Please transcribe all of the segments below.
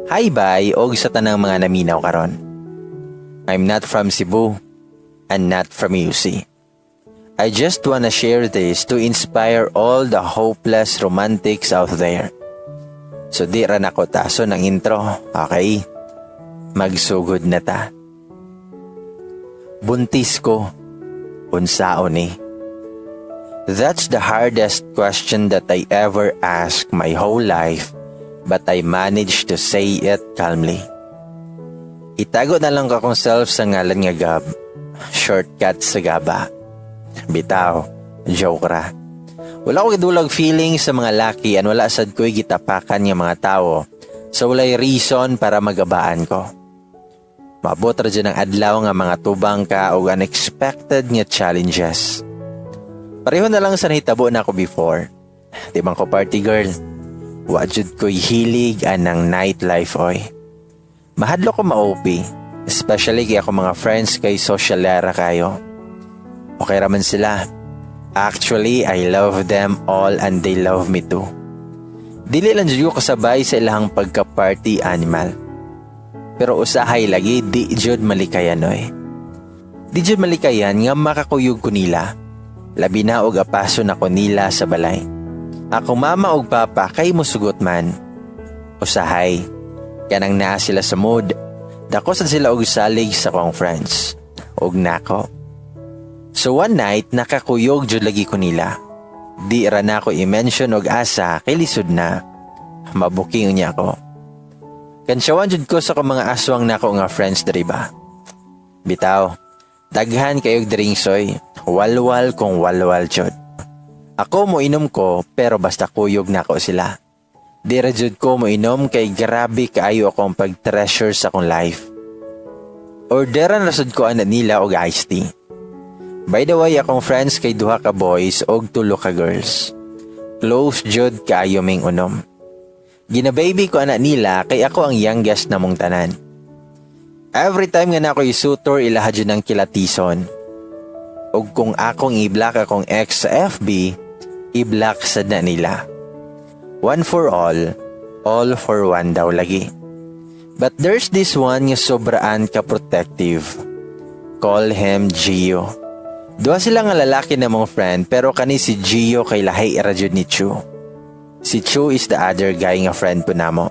Hi, bye, og sa tanang mga naminaw karon. I'm not from Cebu and not from UC. I just wanna share this to inspire all the hopeless romantics out there. So di ra nako tason ang intro, okay? Magsugod na ta. Buntis ko. Unsaon ni? That's the hardest question that I ever asked my whole life, but I managed to say it calmly. Itago na lang akong self sa ngalan nga Gab. Shortcut sa Gaba. Bitaw, joke ra. Wala ko gidulag feeling sa mga laki and wala sad ko'y gitapakan nga mga tao so walay reason para magabaan ko. Maabot ra jud ang adlaw nga mga tubang ka og unexpected nga challenges. Pareho na lang sa nahitabo na ako before. Di man ko party girl. Wa jud ko'y hilig anang nightlife, oy. Mahadlok ko ma-OP, especially kay ako mga friends kay socialera kayo. Okay raman sila. Actually, I love them all and they love me too. Dili lang jud ko kasabay sa ilahang pagka-party animal. Pero usahay lagi di jud malikayan, oy. Di jud malikayan nga makakuyog ko nila. Labi na og apaso na ko nila sa balay. Ako mama og papa kay musugot man. Usahay, kanang naa sila sa mood. Dako sad sila og salig sa akong friends. Og nako. So one night, nakakuyog jud lagi ko nila. Di ra na ako i-mention og asa kay lisod na. Mabuking niya ako. Kansyawan jud ko sa akong mga aswang nako nga friends diri ba. Bitaw, daghan kayog drinks, oy. Walwal kung walwal jud. Ako, mo inom ko pero basta kuyog nako sila. Di ra jud ko mo inom kay grabe kaayo akong pag-treasure sa akong life. Orderan ra sad ko ana nila og iced tea. By the way, akong friends kay duha ka boys og tulo ka girls. Close jud kaayo ming unom. Gina-baby ko ana nila kay ako ang youngest namong tanan. Every time nga nako suitor, ilaha jud ng kilatison. Og kung akong i-block akong ex sa FB, i-block sad na nila. One for all for one daw lagi. But there's this one nga sobraan ka protective. Call him Gio. Duha sila nga lalaki na mong friend pero kani si Gio kay lahi ra jud ni Chu. Si Chu is the other guy nga friend po namo.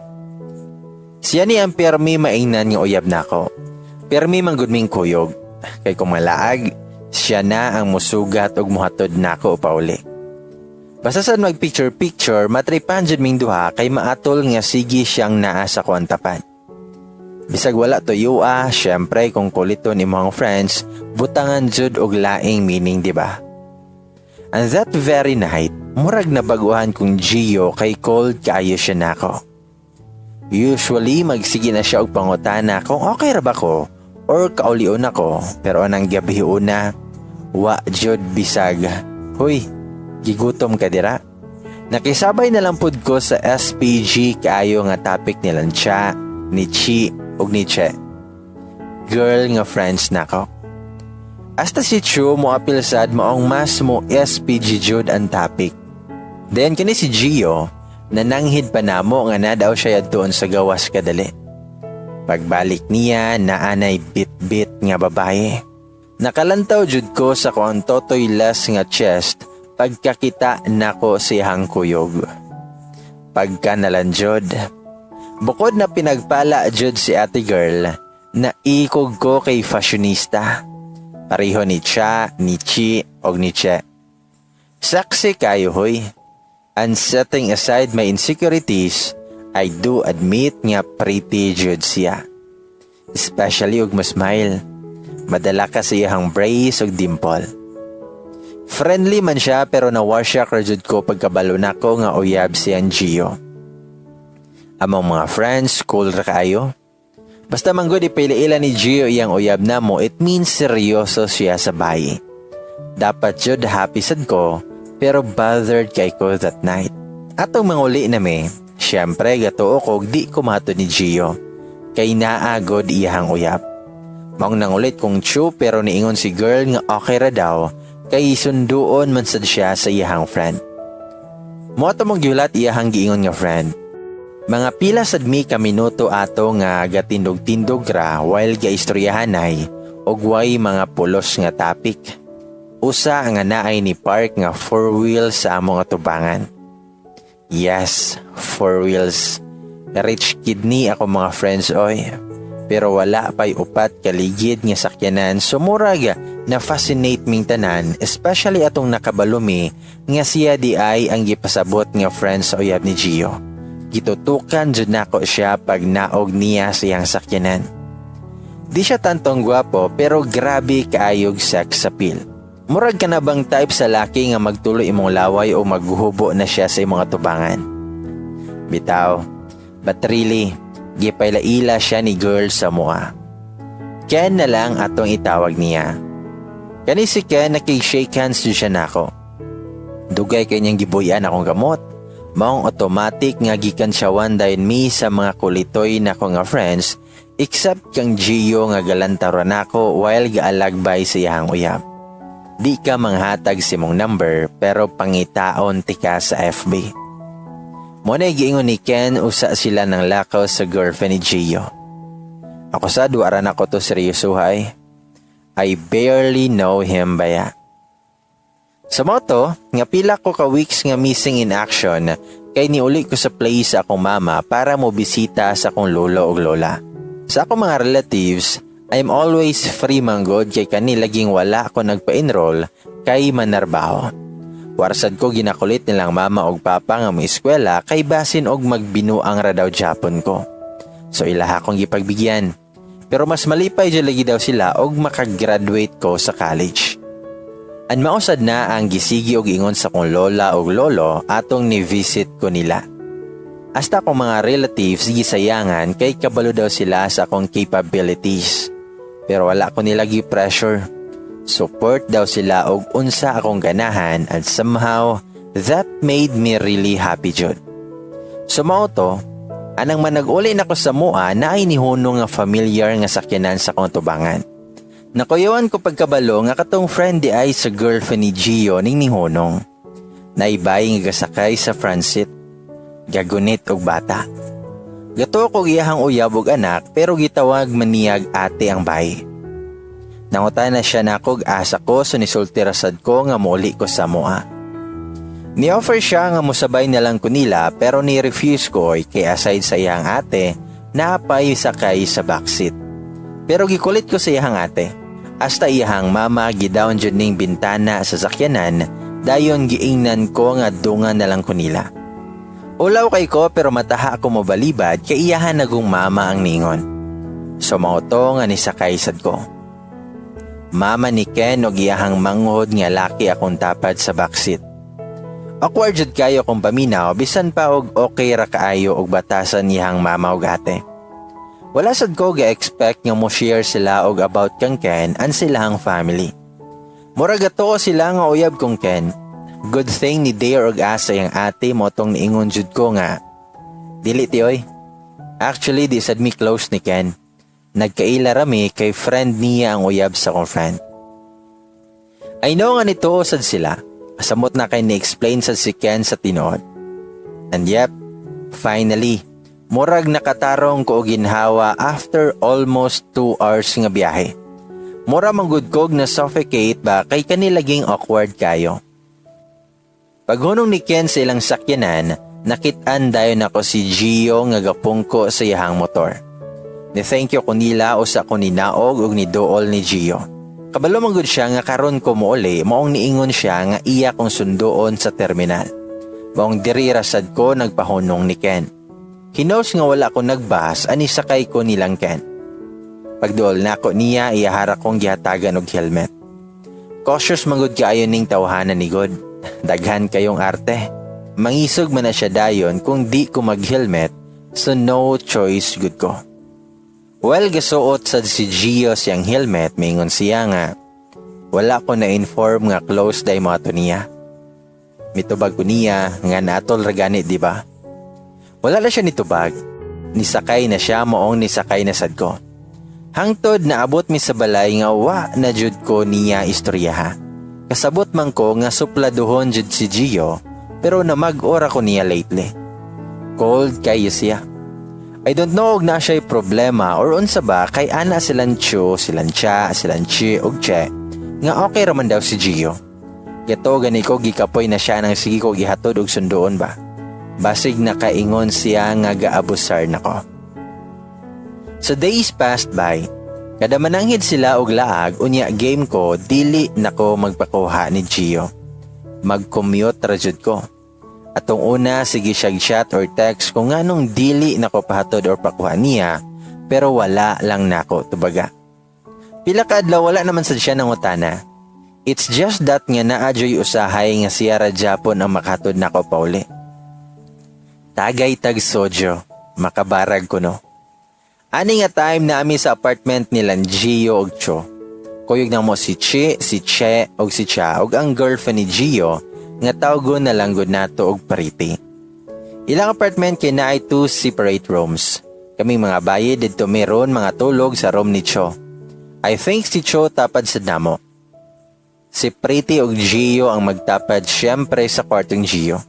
Siya ni ang permi maingnan nga uyab nako. Permi man gud ming kuyog. Kay kung malaag, siya na ang musugat og muhatod nako pauli. Basta sad mag picture picture, matripan jud ming duha kay maatol nga sige siyang naa sa kuan tapad. Bisag wala tuyua, syempre kung kuliton imong friends, butangan jud og laing meaning, di ba? And that very night, murag nabaguhan kong Gio kay cold kaayo siya nako. Usually magsige na siya og pangutana kung okay ra ba ko or kaulion ako, pero anang gabi una, wa jud bisag, "Huy, gigutom ka dira?" Nakisabay na lang pud ko sa SPG kaayo nga topic nilang Cha, ni Chi ug ni Che. Girl nga friends nako. Hasta si Chu mo apil sad, maong mas mo SPG jud ang topic. Then kini si Gio, nananghid pa namo nga na daw siya yadtuon sa gawas kadali. Pagbalik niya, naanay bit-bit nga babae. Nakalantaw jud ko sa kuang totoy less nga chest pagkakita nako siyang kuyog. Pagka nalanjod. Bukod na pinagpala jud si ate girl, naikog ko kay fashionista. Pareho ni Cha, ni Chi, og ni Che. Sexy kayo, hoy. And setting aside my insecurities, I do admit nga pretty jud siya. Especially og smile. Madala ka sa iyang brace og dimple. Friendly man siya pero na-warsyak ra jud ko pagkabalo nako nga uyab siyang Gio. Among mga friends, cool ra kaayo. Basta man gud ipila ni Gio iyang uyab namo, it means seryoso siya sa bayi. Dapat jud happy sad ko, pero bothered kay ko that night. Atong manguli na mi, syempre gatuo ko di ko mahatod ni Gio. Kay naagod iyahang uyab. Maong nangulit kong Chu pero niingon si girl nga okay ra daw kay sunduon man sad siya sa iyahang friend. Mo ato mong gihulat iyahang giingon nga friend. Mga pila sad mi ka minuto ato nga gatindog-tindog ra while gaistoryahanay og way mga pulos nga topic. Usa nga naay ni park nga four wheels sa among atubangan. Yes, four wheels. Rich kid ni ako, mga friends, oy. Pero wala pa'y upat kaligid nga sakyanan, so murag na fascinate ming tanan, especially atong nakabalo mi nga siya di ay ang gipasabot nga friend sa uyab ni Gio. Gitutukan jud nako siya pag naog niya sa iyang sakyanan. Di siya tantong gwapo pero grabe kaayog sex appeal. Murag ka na bang type sa laki nga magtulo imong laway o maghubo na siya sa imong atubangan. Bitaw, but really, gipaila-ila siya ni girl sa mua. Ken na lang atong itawag niya. Kani si Ken, nakig-shake hands jud siya nako. Dugay kay niyang gibuyan akong kamot. Maong automatic nga gikansyawan dayon mi sa mga kulitoy nako nga friends, except kang Gio nga galantaw nako while gaalagbay sa iyang uyab. Di ka manghatag sa imong number pero pangitaon tika sa FB. Mo na giingon ni Ken, usa sila ng lakaw sa girlfriend ni Gio. Ako sad, wara nako to seryosohay. I barely know him baya. Sa mao to, nga pila ko ka weeks nga missing in action kay niuli ko sa place sa akong mama para mo bisita sa akong lolo ug lola. Sa akong mga relatives, I'm always free manggod kay kani laging wala ko nagpa-enroll kay manarbaho. Wa ra sad ko ginakulit nilang mama og papa nga mo eskwela kay basin og magbinuang ra daw japon ko. So ilaha akong gipagbigyan. Pero mas malipay jud lagi daw sila og makagraduate ko sa college. An mao sad na ang gisigi og ingon sa kong lola og lolo atong ni-visit ko nila. Hasta akong mga relatives gisayangan kay kabalo daw sila sa akong capabilities. Pero wala ko nila gi-pressure. Support daw sila og unsa akong ganahan, and somehow that made me really happy jud. So mao to, anang manag-uli nako sa mua, naay nihunong nga familiar nga sakyanan sa akong tubangan. Nakuyawan ko pagkabalo nga katong friend di ay sa girlfriend ni Gio ning nihunong. Naibay nga gasakay sa front seat. Gagunit og bata. Gato ko iyahang uyab og anak pero gitawag man niyag ate ang bay. Nangutan na siya nakog asa ko, so nisulti rasad ko nga muuli ko sa mua. Ni-offer siya nga musabay na lang ko nila pero ni-refuse ko kay aside sa iyang ate, naapay sakay sa backseat. Pero gikulit ko sa iyang ate. Hasta iyahang mama gidown jud ning bintana sa sakyanan, dayon giingnan ko nga dungan na lang ko nila. Ulaw kay ko pero mataha ako mobalibad kay iyahan nagong mama ang ningon. So mao to nga nisakay sad ko. Mama ni Ken og iyahang manghod nga laki akong tapad sa backseat. Awkward jud kayo kung paminaw bisan pa og okay ra kaayo og batasan iyahang mama og ate. Wala sad ko ga-expect nga mo share sila og about kang Ken and silahang family. Mura gato sila nga uyab kong Ken. Good thing ni dare og asa yang ate, mao tong niingon jud ko nga, "Dili, ti oy. Actually, di sad mi close ni Ken. Nagkaila rami kay friend niya ang uyab sa kong friend." I know nga nito sad sila. Samot na kay ni-explain sad si Ken sa tinuod. And yep, finally, murag nakatarong ko og ginhawa after almost 2 hours nga biyahe. Mura man gud kog na suffocate ba kay kanilaging awkward kayo. Paghunong ni Ken sa ilang sakyanan, nakitaan dayon ako si Gio nga gapungko sa iyahang motor. Ni thank you ko nila, usa ko ni naog og ni duol ni Gio. Kabalo man gud siya nga karon ko mouli, maong niingon siya nga iya kong sunduon sa terminal. Maong diri rasad ko nagpahunong ni Ken. He knows nga wala ko nagbas ani sakay ko nilang Ken. Pagduol nako niya, iyahara kong gihatagan og helmet. Cautious man gud kaayo ning tawhanan ni God. Daghan kayong arte. Mangisog man na siya dayon kung di ko mag-helmet, so no choice gud ko. Well, gasuot sad si Gio siyang helmet, mingon siya nga, "Wala ko na-inform nga close day mo ato niya." Mitubag ko niya nga, "Naatol ra gani, di ba?" Wala na siya nitubag. Nisakay na siya, maong nisakay na sad ko. Hangtod naabot mi sa balay nga wa na jud ko niya istoryaha. Kasabot man ko nga supladuhon jud si Gio pero namag-ora ko niya lately. Cold kayo siya. I don't know og naa siya problema or unsa ba kay ana silang Chu, silang Cha, silang Chi og Che nga okay raman daw si Gio. Gato gani ko, gikapoy na siya nang sige ko gihatod og sunduon ba. Basig nakaingon siya nga gaabusar nako. So days passed by. Kada mananghid sila og laag, unya game ko, dili nako magpakuha ni Gio. Mag-commute ra jud ko. Atong una, sige siya chat or text kung nganong dili nako pahatod or pakuha niya, pero wala lang nako tubaga. Pila ka adlaw, wala naman sad siya nangutana. It's just that nga naa juy usahay nga siya ra japon ang makahatod nako pauli. Tagay tag soju, makabarag ko, no. Ani nga time naa mi sa apartment nila Gio og Cho. Kuyog namo si Chi, si Che og si Cha og ang girlfriend ni Gio nga tawgon na lang gud nato og Pretty. Ilang apartment kay naay two separate rooms. Kaming mga bayi didto meron mga tulog sa room ni Cho. I think si Cho tapad sa namo. Si Pretty og Gio ang magtapad syempre sa kwartong Gio.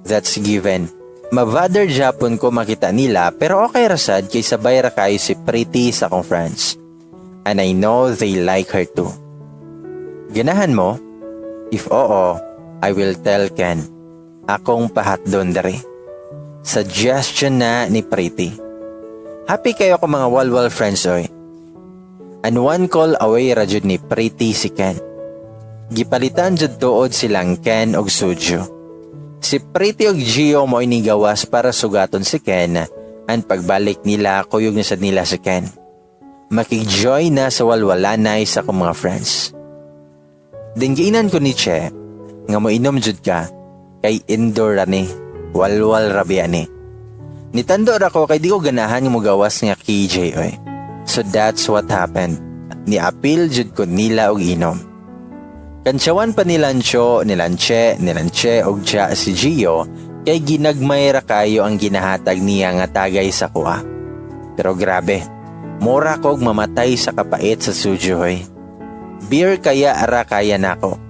That's given. Mabother japon ko makita nila, pero okay ra sad kay sabay ra kayo si Pretty sa akong friends. And I know they like her too. Ganahan mo? If oo, I will tell Ken. Akong pahatdon dere. Suggestion na ni Pretty. Happy kayo ko mga walwal friends oy. And one call away ra jud ni Pretty si Ken. Gipalitan jud tuod silang Ken og Suju. Si Pretty og Gio mo inigawas para sugaton si Ken and pagbalik nila, kuyog na sad nila si Ken. Makig-join na sa walwalanay sa akong mga friends. Then giingnan ko ni Che nga moinom jud ka kay indoor ra ni, walwal ra biya ni. Nitando ra ko kay di ko ganahan nga mogawas nga KJ oy. So that's what happened. Ni-apil jud ko nila og inom. Kantsawan pa nilang Cho, nilang Che, nilang Che og Cha si Gio kay ginagmay ra kayo ang ginahatag niya nga tagay sa kuha. Pero grabe, mura kog mamatay sa kapait sa suju hoy. Beer kaya ara kaya nako.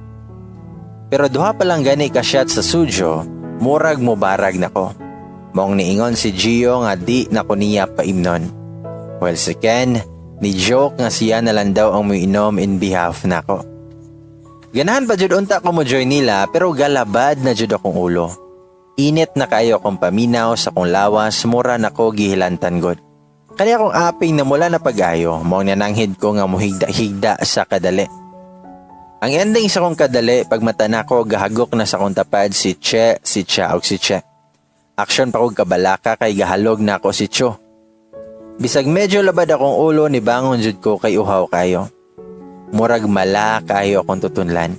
Pero duha pa lang gani ka shot sa suju, murag mobarag nako. Maong niingon si Gio nga di na ko niya paimnon. Well, si Ken, ni joke nga siya na lang daw ang muinom in behalf nako. Ganahan pa jud unta ko mo join nila pero galabad na jud akong ulo. Init na kayo akong paminaw sa akong lawas, mura na ko gihilantan god. Kani akong aping na mula na pag-ayo, mao nananghid ko nga muhigda-higda sa kadali. Ang ending sa akong kadali, pagmata nako, gahagok na sa akong tapad si Che, si Cha ug si Che. Aksyon pa kog kabalaka kay gahalog na ako si Cho. Bisag medyo labad akong ulo, nibangon jud ko kay uhaw kayo. Murag mala kayo akong tutunlan.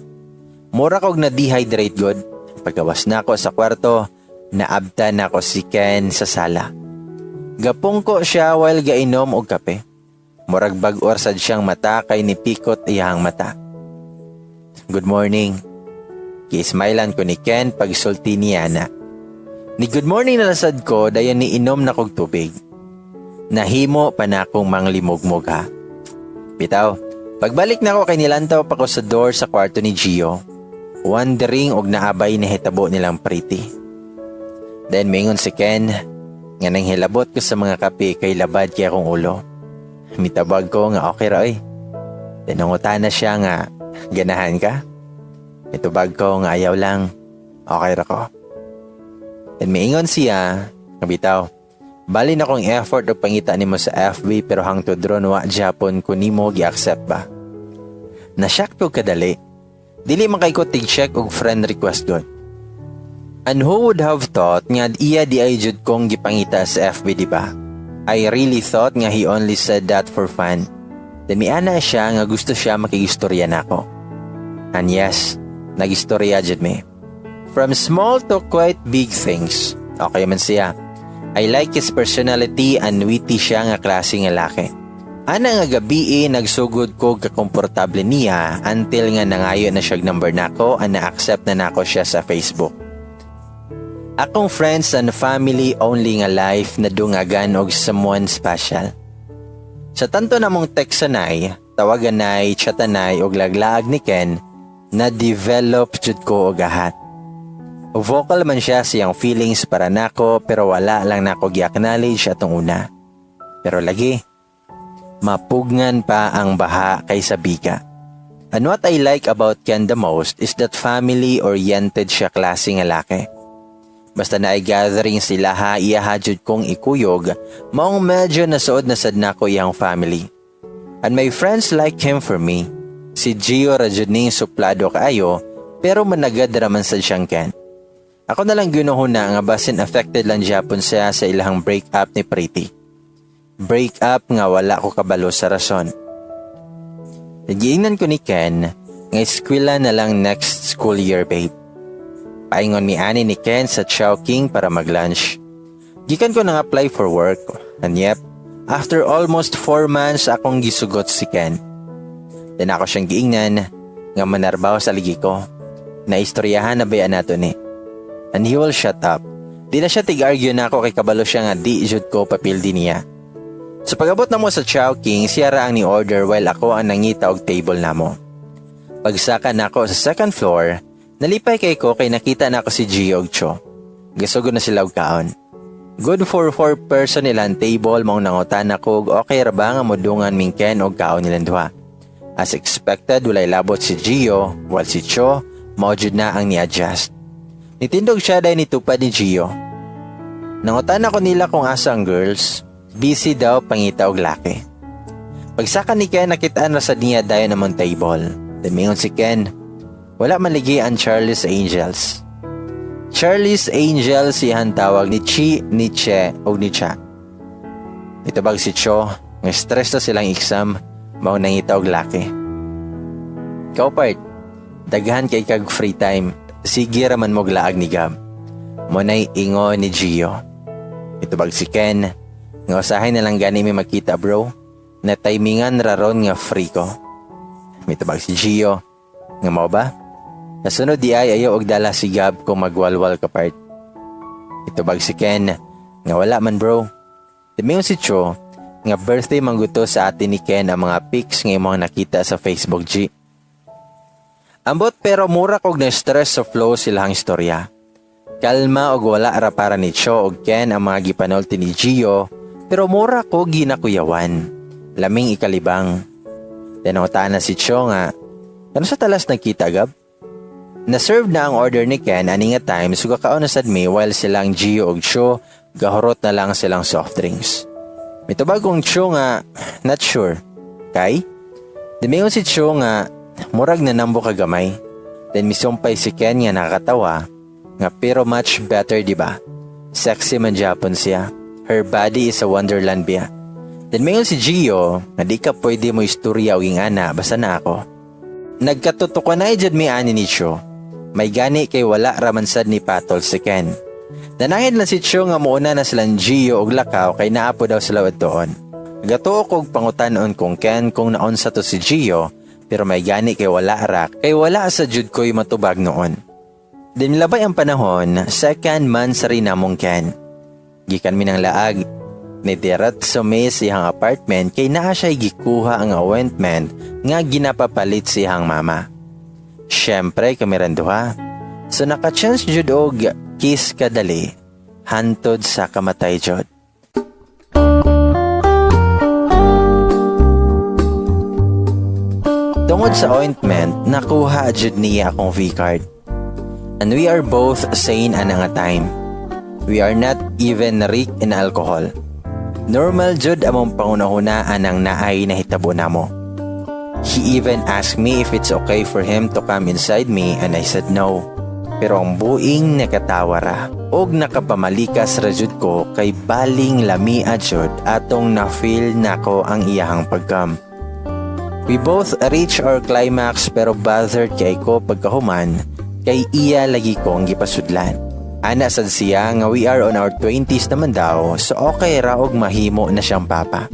Mura kog na dehydrate god. Pagawas na ako sa kwarto, naabta na ako si Ken sa sala. Gapungko siya while gainom og kape. Murag bag-o sad siyang mata kay nipikot iyang mata. "Good morning." Gi-smilean ko ni Ken pagsulti niya na. Ni good morning na lasad ko, dayon ni inom na kog tubig. Nahimo pa na akong manglimugmog ha. Bitaw, pagbalik na ako kay nilantaw pa ko sa door sa kwarto ni Gio. Wondering og naabay ni hitabo nilang Pretty. Then mingon si Ken nga nang hilabot ko sa mga kape kay labad kay akong ulo. Mitabag ko nga okay ra oy. Then nangutana siya nga ganahan ka? Mitubag ko nga ayaw lang. Okay ra ko. Then miingon siya nga bitaw, bali na kong effort og pangita nimo sa FB pero hangtod ron wa japon ko nimo gi-accept ba. Na-shock ko kadali. Dili man kay ko tig-check og friend request god. And who would have thought nga iya di ay jud kong gipangita sa FB, di ba? I really thought nga he only said that for fun. Then miana siya nga gusto siya makigistorya nako. And yes, nagistorya jud mi. From small to quite big things. Okay man siya. I like his personality and witty siya nga klase nga laki. Ana nga gabi eh, nagsugod ko kakomportable niya until nga nangayo na siya number nako and na-accept na nako siya sa Facebook. Akong friends and family only nga life na dungagan og someone special. Sa tanto namong text-anay, tawaganay, chatanay og laglaag ni Ken, na-develop jud ko og ahat. Vocal man siya siyang feelings para nako, pero wala lang nako gi-acknowledge atong una. Pero lagi, mapugngan pa ang baha kaysa biga. And what I like about Ken the most is that family-oriented siya klase nga laki. Basta naay gathering sila ha, iya jud kong ikuyog, maong medyo nasuod na sad nako iyang family. And my friends like him for me. Si Gio ra jud ning suplado kaayo, pero managad raman sad siyang Ken. Ako na lang ginuhuna nga basin affected lang gyapon siya sa ilahang break up ni Pretty. Break up nga wala ko kabalo sa rason. Nagiingnan ko ni Ken nga eskwela na lang next school year, babe. Paingon mi ani ni Ken sa Chowking para mag-lunch. Gikan ko nang apply for work. And yep, after almost 4 months akong gisugot si Ken. Then ako siyang giingnan nga manarbaho sa ligi ko. Naistoryahan na ba nato ni? And he will shut up. Di na siya tig-argue na ako kay kabalo siya nga di jud ko papildi niya. So pag-abot na mo sa Chowking, siya ra ang ni-order while ako ang nangita og table namo. Pagsaka nako sa second floor, nalipay kay ko kay nakita nako si Gio og Cho. Gasugod na sila og kaon. Good for four person ilang table, maong nangutan ako og okay ra ba nga mudungan ming Ken og kaon nilang duha. As expected, walay labot si Gio, while si Cho mao jud na ang ni-adjust. Nitindog siya dahil nitupad ni Gio. Nangutan ako nila kung asa ang girls. Busy daw pangita og laki. Pagsaka ni Ken, nakitaan ra sad niya dayon among table. Miingon si Ken, "Wala man ligi ang Charlie's Angels." Charlie's Angels iyang tawag ni Chi, ni Che ug ni Cha. Itubag si Cho, nga stress na silang exam, mao nangita og laki. "Ikaw part, daghan kay kag free time, sige raman mo laag ni Gab." Mao nay ingon ni Gio. Itubag si Ken, nga usahay na lang gani mi magkita, bro, na timingan raron nga free ko. Mitubag si Gio, nga mao ba? Kasunod di ay ayaw og dala si Gab kung magwalwal ka part. Itubag si Ken, nga wala man, bro. Miingon si Cho, nga birthday mangguto sa atin ni Ken ang mga pics nga imong nakita sa Facebook, G. Ambot, pero mura kog na stress sa flow silang istorya. Kalma og wala ra para ni Cho og Ken ang mga gipanulti ni Gio, pero mura ko ginakuyawan. Laming ikalibang. Tinangutan na si Cho nga, "Kanus-a ta last nagkita, Gab?" Na-serve na ang order ni Ken ani nga time, so kakaon na sad mi while silang Gio og Cho gahurot na lang silang soft drinks. Mitubag kong Cho nga not sure. Kay? Miingon si Cho nga murag na nambo kagamay. Then misumpay si Ken nga nakakatawa nga pero much better, di ba? Sexy man japon siya. Her body is a wonderland biya. Then miingon si Gio nga di ka pwede mo istorya og ingana basta na ako. Nagkatutukan na jud mi ani ni Cho. May gani kay wala raman sad ni patol si Ken. Nanangid lang si Cho nga muuna na silang Gio og lakaw kay naapo daw sila doon. Gatuo kog pangutan-on kong Ken kung naunsa to si Gio, pero may gani kay wala ra kay wala sa jud ko'y matubag noon. Dinlabay ang panahon, second month sa rin namong Ken. Gikan mi ng laag, ni diretso mi siyang apartment kay naa siya'y gikuha ang ointment nga ginapapalit siyang mama. Siyempre kami ran duha. So naka-chance jud og kiss kadali hantod sa kamatay jud. Tungod sa ointment, nakuha jud niya akong V-card. And we are both sane ana nga time. We are not even rik in alcohol. Normal jud among pangunahuna anang naay nahitabo namo. He even asked me if it's okay for him to come inside me and I said no. Pero ang buing nakatawa ra og nakapamalikas ra jud ko kay baling lamia jud atong na-feel nako ang iyahang pagkam. We both reach our climax, pero bothered kay ko pagkahuman kay iya lagi kong gipasudlan. Ana sad siya nga we are on our 20s naman daw, so okay ra og mahimo na siyang papa.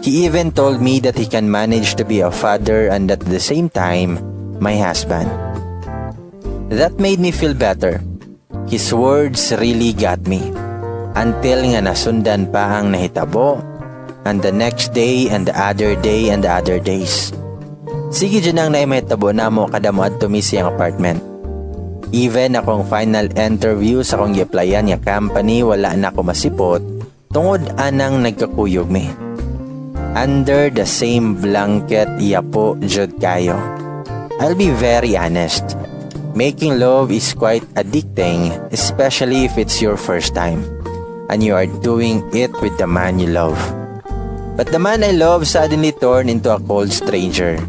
He even told me that he can manage to be a father and at the same time, my husband. That made me feel better. His words really got me. Until nga nasundan pa ang nahitabo, and the next day and the other day and the other days. Sige dyan ang naimahitabo namo kada mo adto mi siyang apartment. Even akong final interview sa akong gi-applyan nga company, wala na ako masipot tungod anang nagkakuyog mi. Under the same blanket, yapo jud kayo. I'll be very honest. Making love is quite addicting, especially if it's your first time and you are doing it with the man you love. But the man I love suddenly turned into a cold stranger.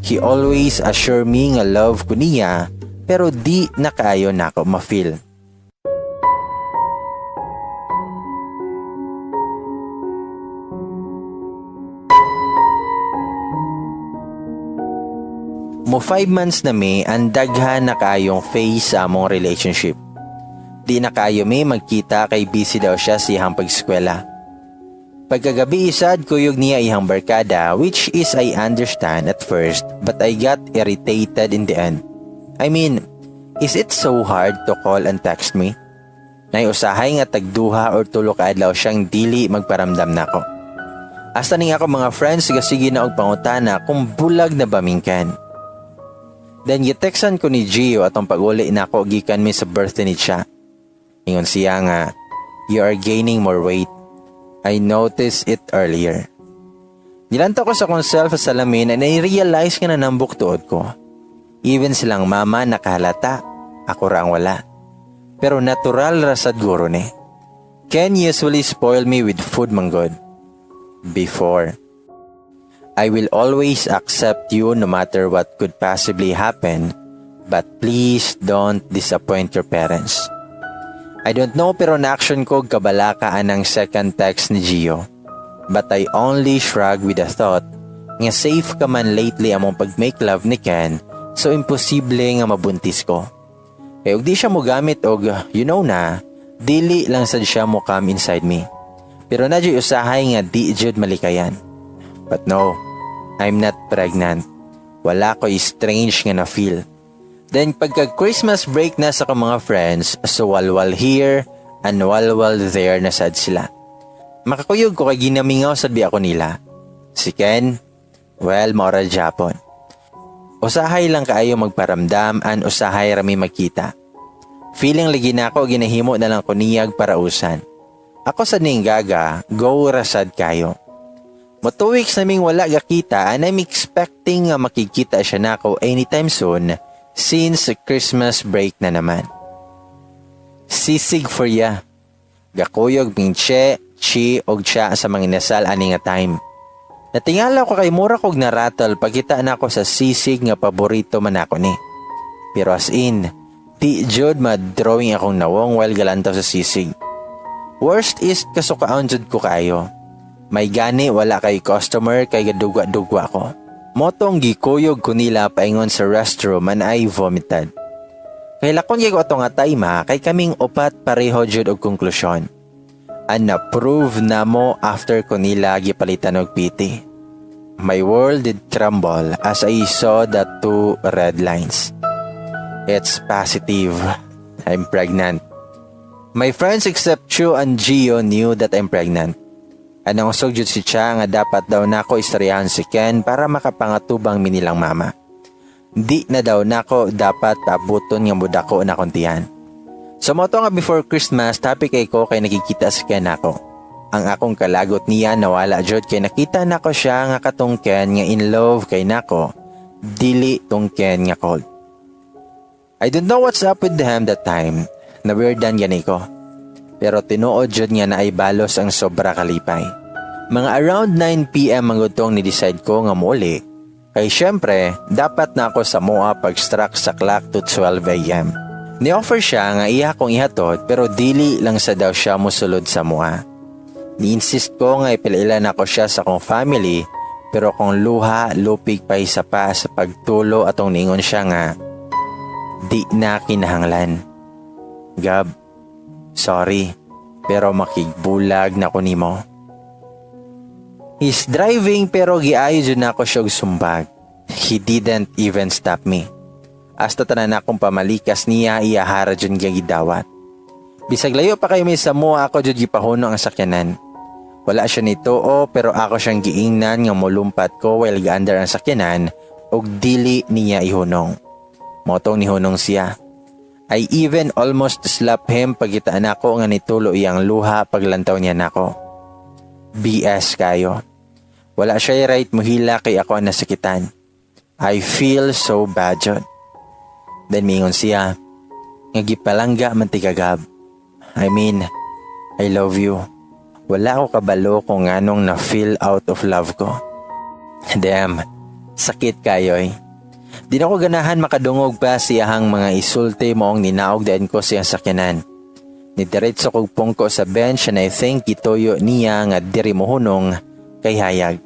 He always assure me nga love ko niya, pero di na kaayo nako ma-feel. Mo 5 months na mi, ang daghan na kaayong phase sa among relationship. Di na kaayo mi magkita kay busy daw siya sa iyang pag-eskwela. Pagkagabi isad, kuyog niya iyang barkada, which is I understand at first, but I got irritated in the end. I mean, is it so hard to call and text me? Nay usahay nga tagduha or tulo ka adlaw siyang dili magparamdam nako. Hasta ning ako mga friends gasige na og pangutana kung bulag na ba ming Ken. Then gitextan ko ni Gio atong pag-uli nako gikan mi sa birthday ni siya. Ingon siya nga, "You are gaining more weight. I noticed it earlier." Nilantaw ko sa akong self sa salamin and I realize nga nanambok tuod ko. Even silang mama nakahalata, ako ra ang wala. Pero natural ra sad guro ni. Ken usually spoil me with food manggod. Before. I will always accept you no matter what could possibly happen, but please don't disappoint your parents. I don't know, pero na-action ko kabalaka anang second text ni Gio. But I only shrug with the thought nga safe ka man lately among pag-make love ni Ken, so imposible nga mabuntis ko. Kay og di siya mo gamit og you know na, dili lang sad siya mo come inside me. Pero na usahay nga di jud malikayan. But no, I'm not pregnant. Wala ko strange nga na feel. Then pagka Christmas break na sa akong mga friends, so walwal here and walwal there na sad sila. Makakuyog ko kay ginamingaw sad bi ako nila. Si Ken, well, moral Japon. Usahay lang kaayo magparamdam and usahay rami magkita. Feeling lagi na ako ginahimo na lang ko niyag parausan. Ako sa ning gaga, go rasad kayo. Mo 2 weeks naming wala gakita and I'm expecting nga makikita siya nako anytime soon since Christmas break na naman. Sisig for ya. Gakuyog ming Che, Chi og Cha sa mga inasal ani nga time. Natingala ko kay mura kog narattle pagkita nako sa sisig nga paborito man ako ni. Pero as in, di jud ma-drawing akong nawong while galantaw sa sisig. Worst is kasukaon jud ko kaayo. May gani wala kay customer kay gadugwa-dugwa ko. Motong gikuyog ko nila paingon sa restroom and I vomited. Kay lakon kay ko ato nga time ha, kay kaming upat pareho jud og konklusyon. And na-prove namo after ko nila gipalitan og PT. My world did crumble as I saw the two red lines. It's positive. I'm pregnant. My friends except Chu and Gio knew that I'm pregnant. Anong jud si Cha nga dapat daw nako istoryahan si Ken para makapangatubang mi nilang mama. Di na daw nako dapat abuton nga mudako na kuntihan. So mo nga before Christmas, happy kay ko kay nakikita si Ken nako. Ang akong kalagot niya nawala jud kay nakita nako siya nga katong Ken nga in love kay nako, dili tong Ken nga cold. I don't know what's up with him that time. Na weirdan gani ko. Pero tinuod jud nga naay balos ang sobra kalipay. Mga around 9 p.m. ang gutong ni-decide ko nga muuli. Kay syempre, dapat na ako sa MOA pag-struck sa clock to 12 a.m. Ni-offer siya nga iya akong ihatod, pero dili lang sa daw siya musulod sa MOA. Ni-insist ko nga ipilailan ako siya sa akong family, pero kung luha lupig pa isa pa sa pagtulo atong ningon siya nga di na kinahanglan. "Gab, sorry, pero makigbulag na ko nimo." He's driving pero giayo jud nako siya og sumbag. He didn't even stop me. Hasta tanan akong pamalikas niya, iyahara jud nga gidawat. Bisag layo pa kay may sa mo, ako jud gipahunong ang sakyanan. Wala siya nituo, pero ako siyang giingnan nga molumpat ko while gaandar ang sakyanan ug dili niya ihunong. Motong nihunong siya. I even almost slap him pagkita nako nga nitulo iyang luha paglantaw niya nako. BS kaayo. Wala siya right muhilak kay ako ang nasakitan. I feel so bad jud. Then mingon siya, nga gipalangga man tika, Gab. I mean, I love you. Wala ko kabalo kung nganong na feel out of love ko. Damn, sakit kaayo eh. Di na ko ganahan makadungog pa sa iyahang mga isulti, maong ninaog dayon ko sa iyang sakyanan. Nidiretso kog pungko sa bench and I think gituyo niya nga diri mohunong kay hayag.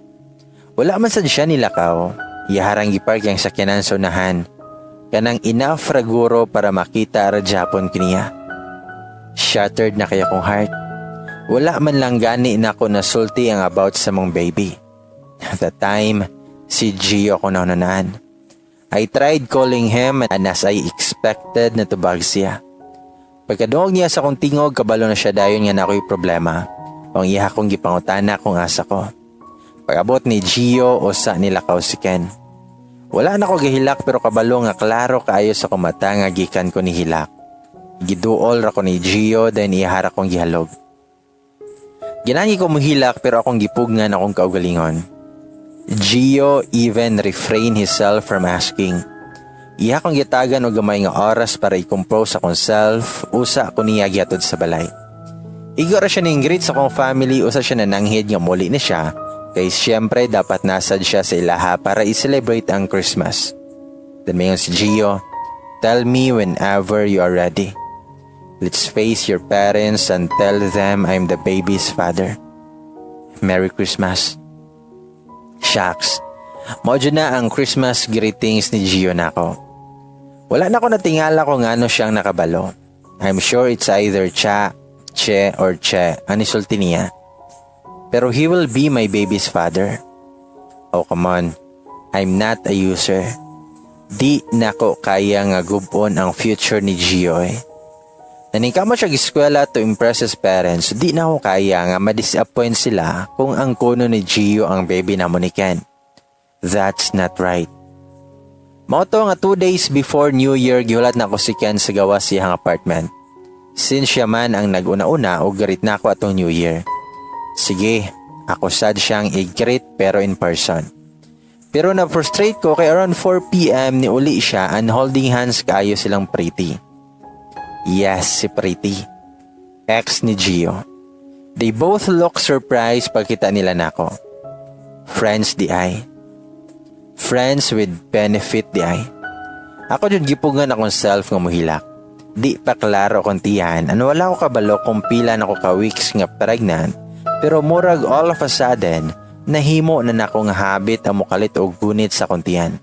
Wala man sad siya nilakaw. Iyaharang gipark ang sakyanan sa unahan. Kanang enough ra guro para makita ra japon kaniya. Shattered na kaayo akong heart. Wala man lang gani nako nasulti ang about sa among baby. At that time, si Gio akong nahunahunaan. I tried calling him and, as I expected, natubag siya. Pagkadungog niya sa akong tingog, kabalo na siya dayon nga naa ko'y problema. Ang iya akong gipangutana kung asa ko. Pag-abot ni Gio, usa nilakaw si Ken. Wala na ko gihilak pero kabalo nga klaro kaayo sa akong mata nga gikan ko nihilak. Giduol ra ko ni Gio, then iyahara kong gihalog. Ganahan ko muhilak pero akong gipugngan akong kaugalingon. Gio even refrain himself from asking. Iya kong gitagan og gamay nga oras para i-compose akong self, usa ko niya gihatod sa balay. Igo ra siya ning greet sa akong family, usa siya nananghid nga muli ni siya, kay siyempre dapat nasad siya sa ilaha para i-celebrate ang Christmas. Then mayon si Gio, "Tell me whenever you are ready. Let's face your parents and tell them I'm the baby's father. Merry Christmas." Shucks. Mao na ang Christmas greetings ni Gio nako. Wala na ko natingala kung ano siyang nakabalo. I'm sure it's either Cha, Che, or Che ang isulti niya. Pero he will be my baby's father. Oh, come on. I'm not a user. Di nako kaya nga gub-on ang future ni Gio eh. Naningkamot siya eskwela to impress his parents, so di nako kaya nga ma-disappoint sila kung ang kuno ni Gio ang baby namo ni Ken. That's not right. Mao to nga 2 days before New Year, gihulat nako si Ken sa gawas siyang apartment. Since siya man ang nag-una-una og greet nako atong New Year. Sige, ako sad siyang i-greet pero in person. Pero na-frustrate ko kay around 4 p.m. ni uli siya and holding hands kaayo silang Pretty. Yes, si Pretty. Ex ni Gio. They both look surprised pagkita nila nako. Friends diay. Friends with benefit diay. Ako jud gipugngan akong self nga muhilak. Di pa klaro akong tiyan and wala ko kabalo kung pila na ko ka weeks nga pregnant, pero murag all of a sudden nahimo na nako nga habit ang mukalit og gunit sa akong tiyan.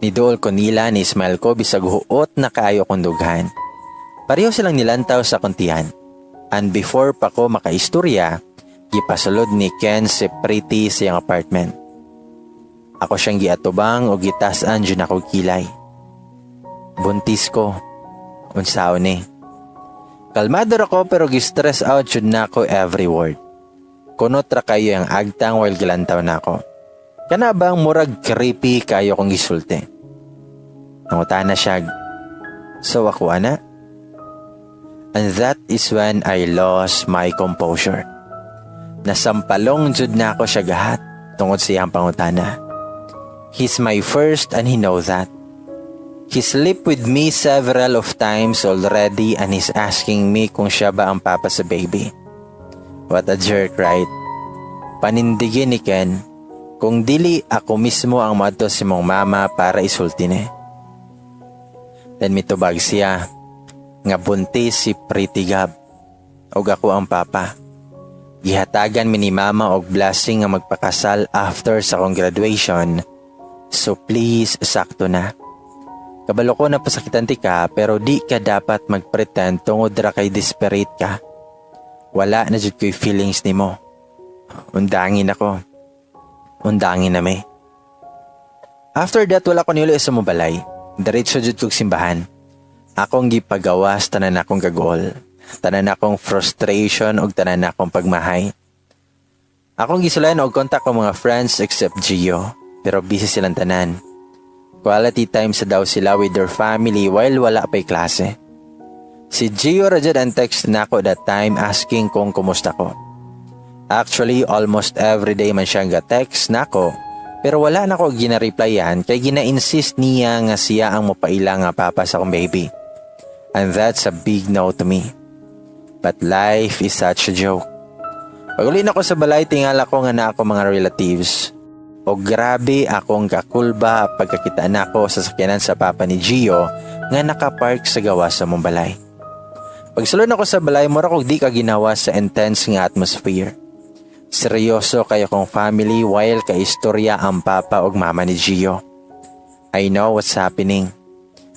Niduol ko nila, ni smile ko bisag huot na kaayo akong dughan. Pareho silang nilantaw sa akong tiyan. And before pa ko makaistorya, gipasulod ni Ken si Pretty sa iyang apartment. Ako siyang giatubang o gitas-an jud ako kilay. Buntis ko. Unsaon ni? Kalmado ra ko pero gi-stress out jud nako every word. Kunot ra kaayo ang agtang while gilantaw nako. Kana bang murag creepy kaayo kong gisulti. Nangutana siya, "So ako ana?" And that is when I lost my composure. Nasampalong jud nako siya gahat tungod sa iyang pangutana. He's my first and he know that. He slept with me several of times already and he's asking me kung siya ba ang papa sa baby. What a jerk, right? Panindigin ni Ken, kung dili ako mismo ang moadto sa imong mama para isulti ni. Then mitubag siya, nga buntis si Pretty, Gab. Og ako ang papa. Gihatagan mi ni mama og blessing nga magpakasal after sa akong graduation. So please, sakto na. Kabalo ko na pasakitan ti ka pero di ka dapat magpretend tungod ra kay desperate ka. Wala na jud ko'y feelings nimo. Undangin ako. Undangin na mi. After that, wala ko niuli sa mobalay. Diretso jud kog simbahan. Akong gipagawas tanan akong kagol. Tanan akong frustration ug tanan akong pagmahay. Akong gisulayan og contact ko mga friends except Gio, pero busy silang tanan. Quality time sa daw sila with their family while wala pa'y klase. Si Gio ra jud ang text nako that time asking kung kumusta ko. Actually, almost everyday man siyang ga-text nako pero wala na ko gina-replyan kay gina-insist niya nga siya ang mopaila nga papa sa akong baby. And that's a big no to me. But life is such a joke. Pag-uli nako sa balay, tingala ko nga naa akong mga relatives. O grabe akong kakulba pagkakita nako sa sakyanan sa papa ni Gio nga nakapark sa gawas sa among balay. Pagsulod nako sa balay, mura kog di kaginhawa sa intense nga atmosphere. Seryoso kaayo akong family while kaistorya ang papa ug mama ni Gio. I know what's happening.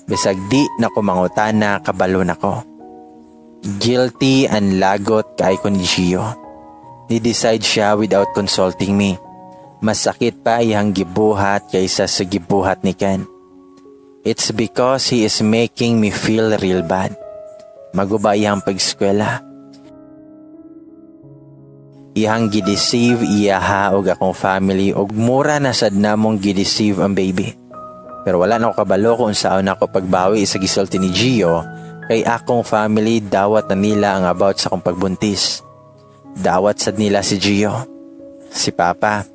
Bisag di na ko mangutana, kabalo na ko. Guilty and lagot kay ko ni Gio. Ni-decide siya without consulting me. Masakit pa iyang gibuhat kaysa sa gibuhat ni Ken. It's because he is making me feel real bad. Maguba iyang pag-eskwela. Iyang gideceive iyaha og akong family og mura na sad namong gideceive ang baby. Pero wala na ko kabalo kung unsaon ako pagbawi sa gisulti ni Gio kay akong family dawat na nila ang about sa akong pagbuntis. Dawat sad nila si Gio. Si Papa,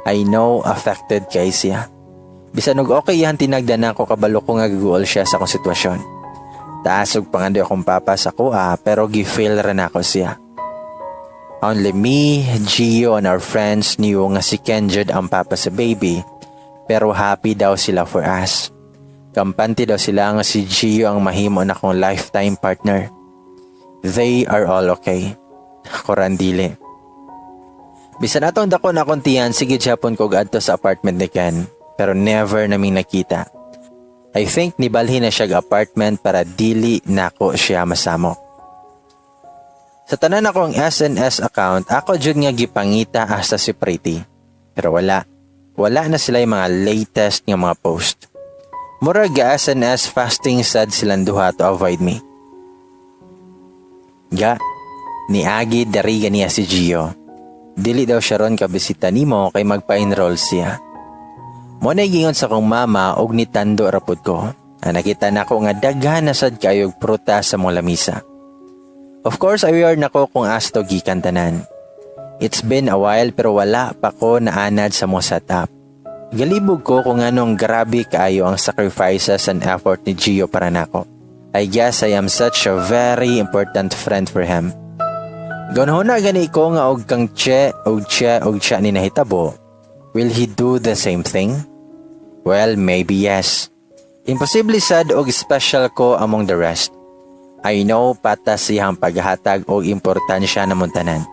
I know affected kay siya. Bisan og okay iyang tinagdan ako, kabalo ko nga gaguol siya sa akong sitwasyon. Taas og pangandoy akong papa sa kuha pero gi-feel ra nako siya. Only me, Gio and our friends knew nga si Ken jud ang papa sa baby, pero happy daw sila for us. Kampante daw sila nga si Gio ang mahimo na akong lifetime partner. They are all okay. Ako ra ang dili. Bisan atong dako na akong tiyan, sige japon ko adto sa apartment ni Ken pero never naming nakita. I think nibalhin na siya apartment para dili nako siya masamok. Sa tanan akong SNS account, ako jud nga gipangita hasta si Pretty. Pero wala. Wala na sila yung mga latest nga mga post. Murag ga SNS fasting sad silang duha to avoid me. Ga, niagi dari ganiya si Gio. Dili daw siya ron kabisita nimo kay magpa-enroll siya. Mao na gingon sa akong mama og nitando ra pud ko. Ah, nakita nako nga daghan na sad kayog prutas sa mong lamisa. Of course, aware na ko kung asa to gikan tanan. It's been a while pero wala pa ko naanad sa mo setup. Galibog ko kung anong grabe kaayo ang sacrifices and effort ni Gio para nako. I guess I am such a very important friend for him. Ganhuna gani ko nga og kang che og che og siya ni nahitabo, will he do the same thing? Well, maybe yes. Imposible sad og special ko among the rest. I know patas siyang paghatag og importansya namong tanan.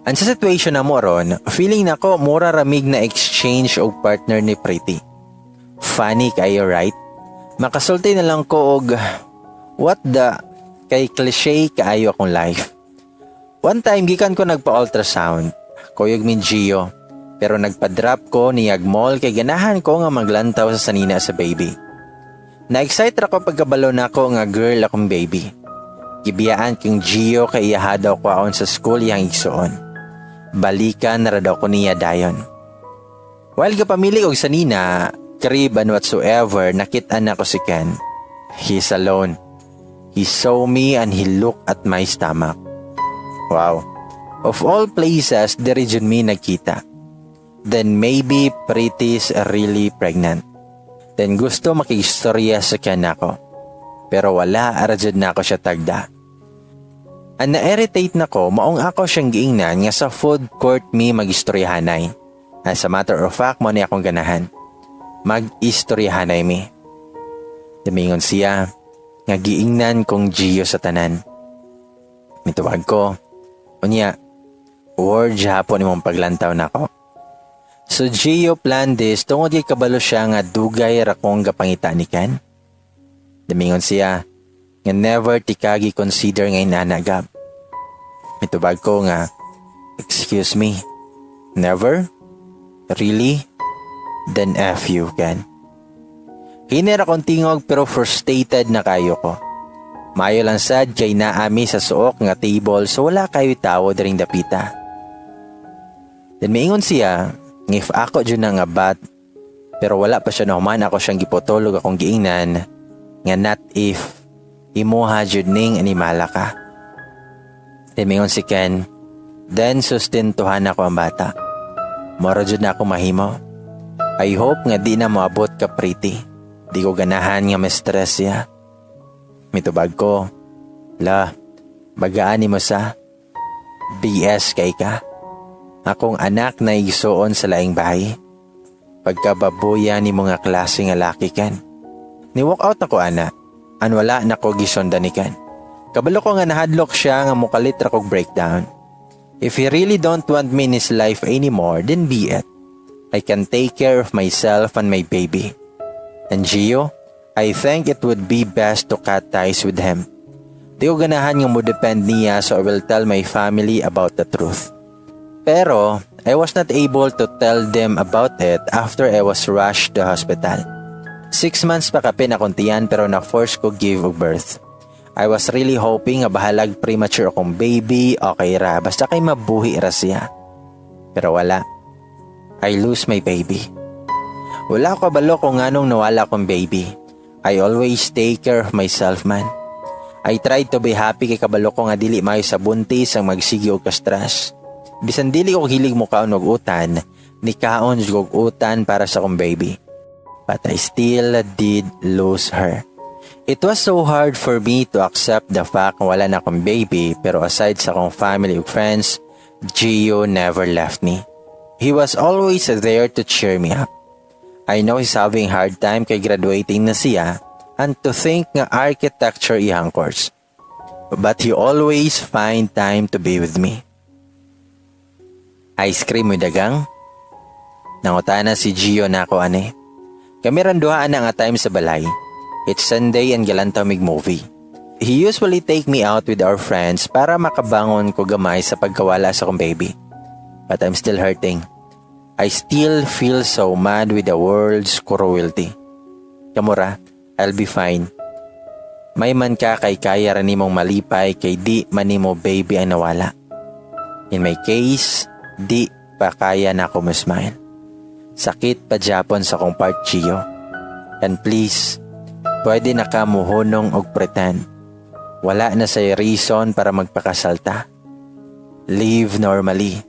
Ang sa situation na mo ron, feeling nako mura ramig na exchange og partner ni Pretty. Funny kayo, right? Makasulti na lang ko og what the kay cliche kaayo akong life. One time gikan ko nagpa-ultrasound. Kuyog mi ni Gio. Pero nagpa-drop ko niyag mall kay ganahan ko nga maglantaw sa sanina sa baby. Na-excite ra ko pagkabalo nako nga girl akong baby. Gibiyaan kong Gio kay iyaha daw kwaon sa school yang igsuon. Balikan ra daw ko niya dayon. While gapamili og sanina, crib and whatsoever, nakita nako si Ken. He's alone. He saw me and he looked at my stomach. Wow. Of all places, diri jud mi nagkita. Then maybe Pretty's really pregnant. Then gusto makistorya sa Ken nako. Pero wala ra jud nako siya tagda. Ang na-irritate nako maong ako siyang giingnan nga sa food court mi magistoryahanay. As a matter of fact, mao ni akong ganahan. Mag-istoryahanay mi. Miingon siya nga giingnan kong Gio sa tanan. Mitubag ko, unya, word hapon imong paglantaw nako. So Gio planned this tungod kay kabalo siya nga dugay ra kong gapangita ni Ken. Miingon siya nga never tika gi-consider nga inana, Gab. Mitubag ko nga, "Excuse me, never? Really? Then F you, Ken." Hinay ra kong tingog pero frustrated na kayo ko. Mayo lang sad kay naami sa suok nga table so wala kayo tawo diring dapita. Then miingon siya nga if ako jud na nga bat pero wala pa siya nahuman ako siyang giputol ug akong giingnan nga not if Imuha jud ning animala ka. Miingon si Ken, "Then sustentuhan ako ang bata. Mao ra jud na ako mahimo. I hope nga di na moabot ka Pretty. Di ko ganahan nga ma-stress siya." Mitubag ko, "La, bagaan mo sa BS kay ka. Akong anak na igsuon sa laing bahay. Pagkababuya ni mga klase nga laki, Ken." Ni walk out ako ana. An wala na ko gisundan ni Ken. Kabalo ko nga nahadlok siya nga mukalit ra kog breakdown. If he really don't want me in his life anymore, then be it. I can take care of myself and my baby. And Gio, I think it would be best to cut ties with him. Di ko ganahan nga mo depend niya, so I will tell my family about the truth. Pero I was not able to tell them about it after I was rushed to hospital. 6 months pa kapin akong tiyan pero na-force ko give og birth. I was really hoping nga bahalag premature akong baby, okay ra, basta kay mabuhi ra siya. Pero wala. I lose my baby. Wala ko kabalo kung nganong nawala akong baby. I always take care of myself, man. I tried to be happy kay kabalo ko nga dili maayo sa buntis ang magsigi og ka-stress. Bisan dili ko hilig mo kaon og utan, ni kaon og utan para sa akong baby. But I still did lose her. It was so hard for me to accept the fact nga wala na akong baby, pero aside sa akong family ug friends, Gio never left me. He was always there to cheer me up. I know he's having hard time kay graduating na siya and to think nga architecture iyang course. But he always find time to be with me. "Ice cream mo dagang?" Nangutana si Gio nako ani. Kami rang duha na nga time sa balay. It's Sunday and galantaw mig movie. He usually take me out with our friends para makabangon ko gamay sa pagkawala sa kong baby. But I'm still hurting. I still feel so mad with the world's cruelty. Kamura, I'll be fine. May man ka kay kaya ra nimong malipay kay di man nimo baby ang nawala. In my case, di pa kaya na ako smile. Sakit pa japon sa kong part, Gio. And please, pwede na ka muhunong og pretend. Wala na say reason para magpakasalta. Live normally.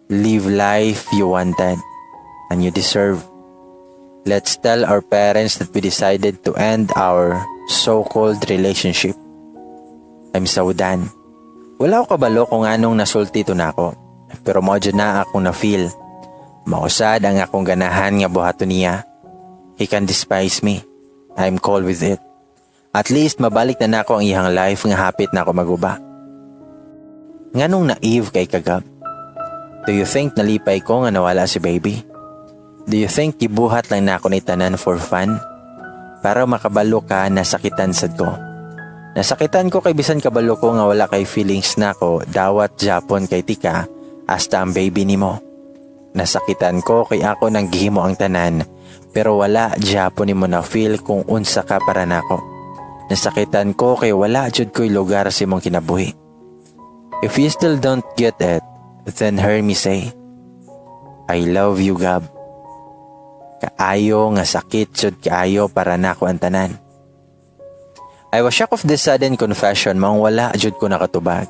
Live life you wanted and you deserve. Let's tell our parents that we decided to end our so-called relationship. I'm so done. Wala ko kabalo kung anong nasulti to nako. Pero mao na akong na-feel. Mao sad ang akong ganahan nga buhaton niya. He can despise me. I'm cool with it. At least mabalik na nako ang iyang life nga hapit na ako maguba. Nganong naive kay ka, Gab? Do you think nalipay ko nga nawala si baby? Do you think gibuhat lang nako ni tanan for fun? Para makabalo ka, nasakitan sad ko. Nasakitan ko kay bisan kabalo ko nga wala kay feelings nako, dawat japon kay tika hasta ang baby nimo. Nasakitan ko kay ako nang gihimo ang tanan pero wala japon nimo na feel kung unsa ka para nako. Nasakitan ko kay wala jud ko'y lugar sa imong kinabuhi. If you still don't get it, then hear me say, I love you, Gab. Kaayo nga sakit jud kaayo para nako ang tanan. I was shocked of this sudden confession, maong wala jud ko nakatubag.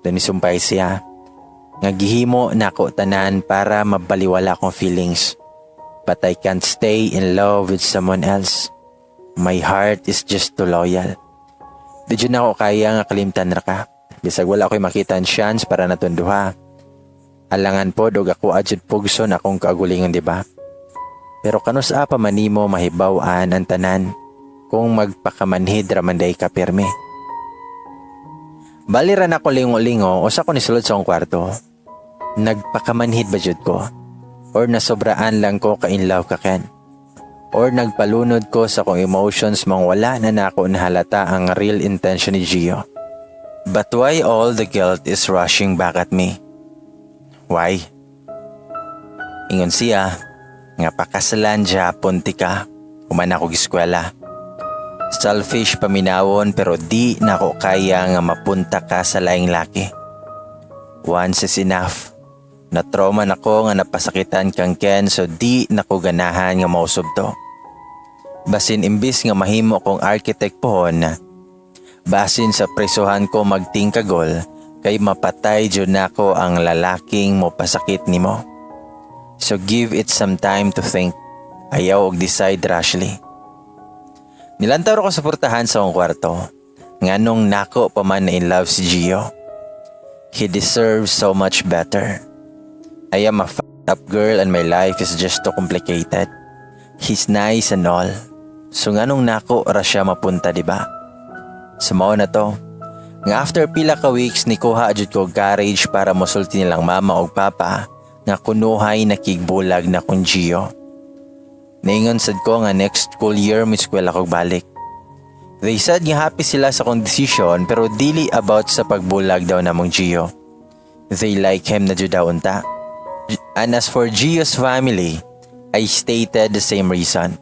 Then nisumpay siya nga gihimo nako tanan para mabaliwala akong feelings. But I can't stay in love with someone else. My heart is just too loyal. Di jud nako kaya nga kalimtan ra ka. Bisag wala ko'y makita ang chance para natong duha. Alangan po og ako jud pugson akong kaugalingon, di ba? Pero kanus-a pa man nimo mahibaw-an ang tanan kung magpakamanhid ra man day ka pirmi? Bali ra nako lingo-lingo, usa ko nisulod sa akong kwarto. Nagpakamanhid ba jud ko? Or nasobraan lang ko ka in love ka Ken? Or nagpalunod ko sa akong emotions maong wala na nako nahalata ang real intention ni Gio? But why all the guilt is rushing back at me? Why? Ingon siya, nga pakasalan japon tika, human ako eskwela. Selfish paminawon, pero di nako kaya nga mapunta ka sa laing laki. Once is enough. Na-trauma nako nga napasakitan kang Ken, so di nako ganahan nga mausob to. Basin imbis nga mahimo kong architect pohon, basin sa presuhan ko magtingkagol kay mapatay jud nako ang lalaking mo pasakit nimo. So give it some time to think. Ayaw og decide rashly. Nilantaw ko sa portahan sa akong kwarto. Nganong nako pa man na in love si Gio. He deserves so much better. I am a fucked up girl and my life is just too complicated. He's nice and all. So nganong nako ra siya mapunta, di ba? So mao na to. Nga after pila ka weeks, nikuha jud ko courage para mosulti nilang mama og papa nga kunuhay nakigbulag na kong Gio. Niingon sad ko nga next school year mo eskwela kog balik. They said nga happy sila sa akong decision pero dili about sa pagbulag daw namong Gio. They like him na jud daw unta. And as for Gio's family, I stated the same reason.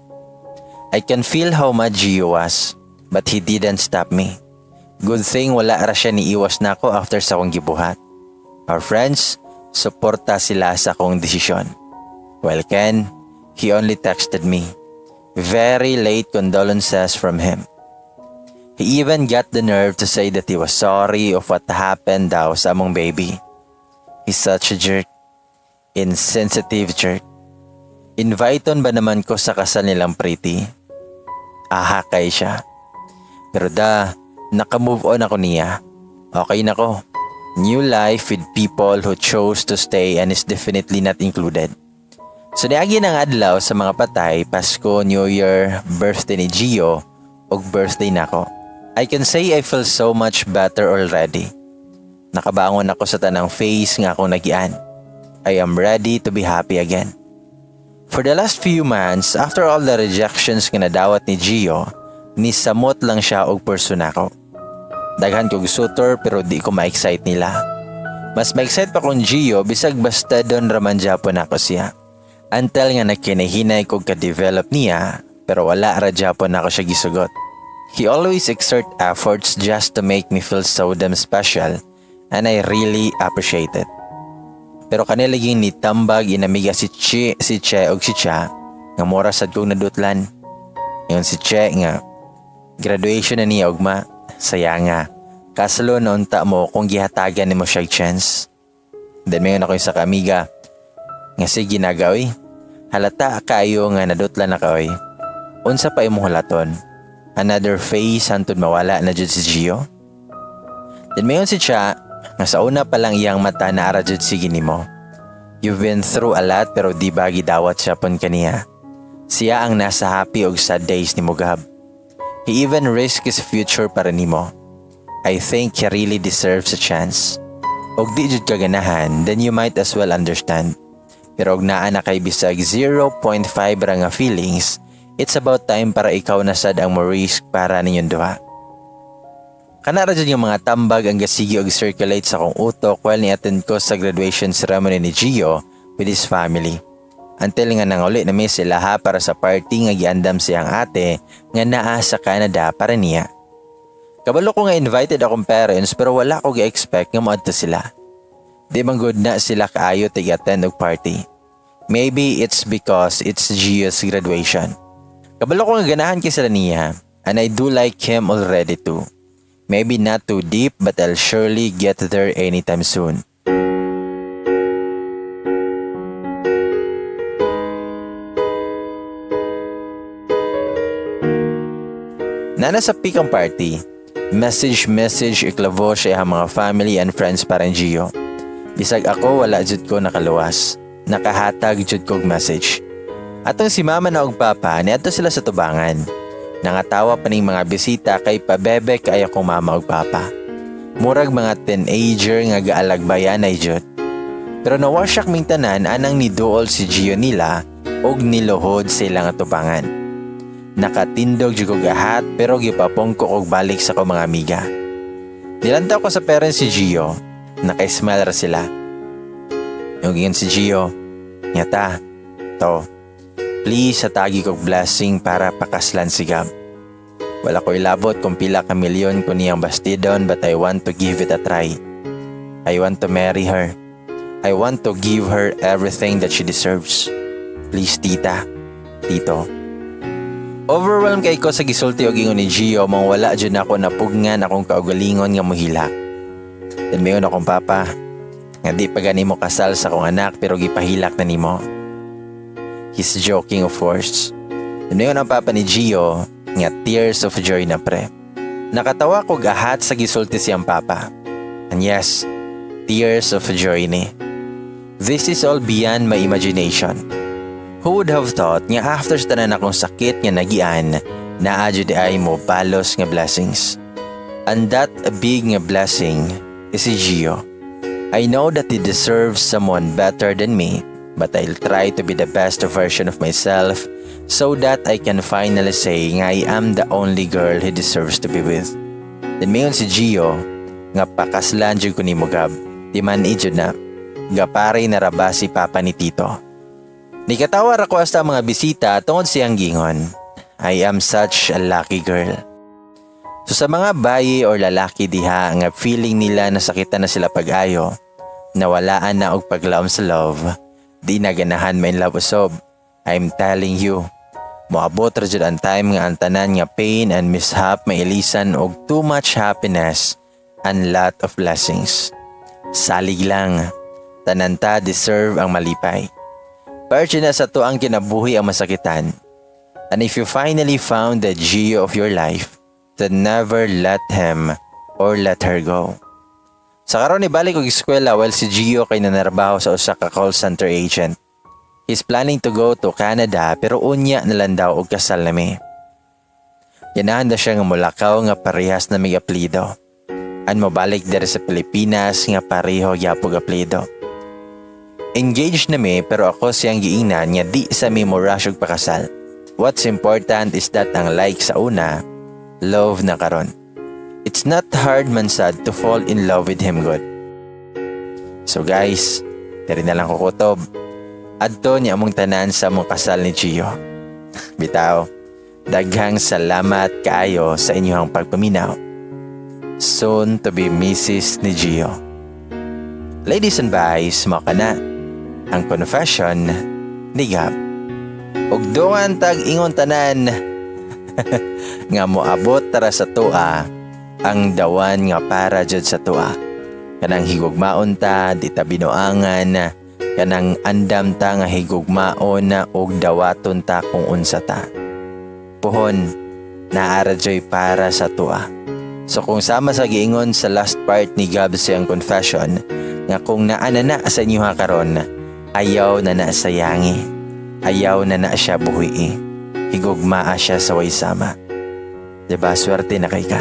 I can feel how mad Gio was, but he didn't stop me. Good thing wala ra siya niiwas nako after sa akong gibuhat. Our friends, suporta sila sa akong desisyon. Well, Ken, he only texted me. Very late condolences from him. He even got the nerve to say that he was sorry of what happened daw sa among baby. He's such a jerk. Insensitive jerk. Invite-on ba naman ko sa kasal nilang Pretty? Aha kay siya. Pero da, naka-move on ako niya. Okay na ko. New life with people who chose to stay and is definitely not included. So niagi ng adlaw sa mga patay, Pasko, New Year, birthday ni Gio, ug birthday nako. I can say I feel so much better already. Nakabangon ako sa tanang phase nga akong nagian. I am ready to be happy again. For the last few months, after all the rejections nga nadawat ni Gio, nisamot lang siya og pursue nako. Daghan kog suitor pero di ko ma-excite nila. Mas ma-excite pa kong Gio bisag basta doon raman japon ako siya. Until nga nagkinahinay kog ka-develop niya, pero wala ra japon ako siya gisugot. He always exert efforts just to make me feel so damn special, and I really appreciate it. Pero kanila laging nitambag inamiga si Chi, si Che og si Cha nga mura sad kong nadutlan. Ingon si Che nga graduation na niya ugma, saya nga. Kasalo na unta mo kung gihatagan nimo siya chance. Then mayon ako sa kamiga nga sige nagaoy. Halata kaayo nga nadutlan na kaoy. Unsa pa imong hulaton? Another phase hantod mawala na jud si Gio? Then mayon si Cha nga sa una pa lang iyang mata na ara jud sige nimo. You've been through a lot pero di ba gidawat siya pon kaniya? Siya ang nasa happy og sad days ni Mugab. He even risked his future para nimo. I think he really deserves a chance. Og di jud ka ganahan, then you might as well understand. Pero og naa na kay bisag 0.5 ra nga feelings, it's about time para ikaw na sad ang mo risk para ninyong duha. Kana ra jud nga mga tambag ang gasigi og circulate sa akong utok while ni-attend ko sa graduation ceremony ni Gio with his family. Until nga nanguli na mi sila ha para sa party nga giandam siyang ate nga naa sa Canada para niya. Kabalo ko nga invited akong parents pero wala ko gi-expect nga moadto sila. Di man gud na sila kaayo tig-attend og party. Maybe it's because it's Gio's graduation. Kabalo ko nga ganahan kay sila niya, and I do like him already too. Maybe not too deep, but I'll surely get there anytime soon. Nana sa pikang party, message message iklavo siya ang mga family and friends para Gio. Bisag ako, wala jud ko nakaluwas. Nakahatag jud kog message. Atong si mama na og papa, niadto sila sa tubangan. Nangatawa pa ning mga bisita kay pabebe kay akong mama og papa. Murag mga teenager nga gaalagbayan ay jud. Pero nawasyak ming tanan anang niduol si Gio nila og niluhod sa ilang atubangan. Nakatindog jud kog ahat pero gipapungko kog balik sa akong mga amiga. Nilantaw ko sa parents si Gio, naka-smile ra sila. Yung ingon si Gio, "Ngata, to, please hatagi kog blessing para pakaslan si Gab. Wala ko ilabot kung pila ka milyon ko niyang bastidon, but I want to give it a try. I want to marry her. I want to give her everything that she deserves. Please, tita, tito." Overwhelmed kay ko sa gisulti og ingon ni Gio, maong wala jud nako napugngan akong kaugalingon nga mohilak. Then miingon akong papa nga di pa gani mo kasal sa akong anak pero gipahilak na nimo. He's joking, of course. Then miingon ang papa ni Gio nga tears of joy na, pre. Nakatawa ko gahat sa gisulti siyang papa. And yes, tears of joy ni. This is all beyond my imagination. Who would have thought nga after sa tanan akong sakit nga nagian, naa jud ay mo balos nga blessings? And that big nga blessing is si Gio. I know that he deserves someone better than me, but I'll try to be the best version of myself so that I can finally say nga I am the only girl he deserves to be with. Then miingon si Gio nga pakaslan jud ko nimo, Gab. Di man jud na. Gapare na ra ba si papa ni Tito? Nikatawa ra ko hasta ang mga bisita tungod siyang giingon. I am such a lucky girl. So sa mga bayi or lalaki diha nga feeling nila nasakitan na sila pag-ayo, nawalaan na og paglaom sa love, di na ganahan ma in love usob. I'm telling you, moabot ra jud ang time nga ang tanan nga pain and mishap mailisan og too much happiness and lot of blessings. Salig lang, tanan ta deserve ang malipay. Parte na sa atoang kinabuhi ang masakitan. And if you finally found the Gio of your life, then never let him or let her go. Sa karon nibalik og eskwela while si Gio kay nanarbaho sa usa ka call center agent. He's planning to go to Canada pero unya na lang daw og kasal nami. Ganahan na siya nga mulakaw nga parehas na mig apelyido. And mobalik diri sa Pilipinas nga pareho gyapon apelyido. Engaged na mi pero ako siyang giingnan nga di sa mi mo rush og pakasal. What's important is that ang like sa una, love na karon. It's not hard man sad to fall in love with him gud. So guys, diri na lang ko kutob. Adto niya among tanan sa among kasal ni Gio. Bitaw, daghang salamat kaayo sa inyong pagpaminaw. Soon to be Mrs. ni Gio. Ladies and guys, mao kana ang confession ni Gab. Ug dungan tag ingon tanan nga moabot tara sa tua ang the one nga para jud sa tua. Kanang higugmaon ta, di ta binuangan, kanang andam ta nga higugmaon na ug dawaton ta kung unsa ta. Puhon, naa ra juy para sa tua. So kung sama sa giingon sa last part ni Gab siyang confession, nga kung naa na na sa inyo ha karon, ayaw na na sayangi. Ayaw na na siya buhi. Higugmaa siya sa way sama. Diba, swerte na kay ka?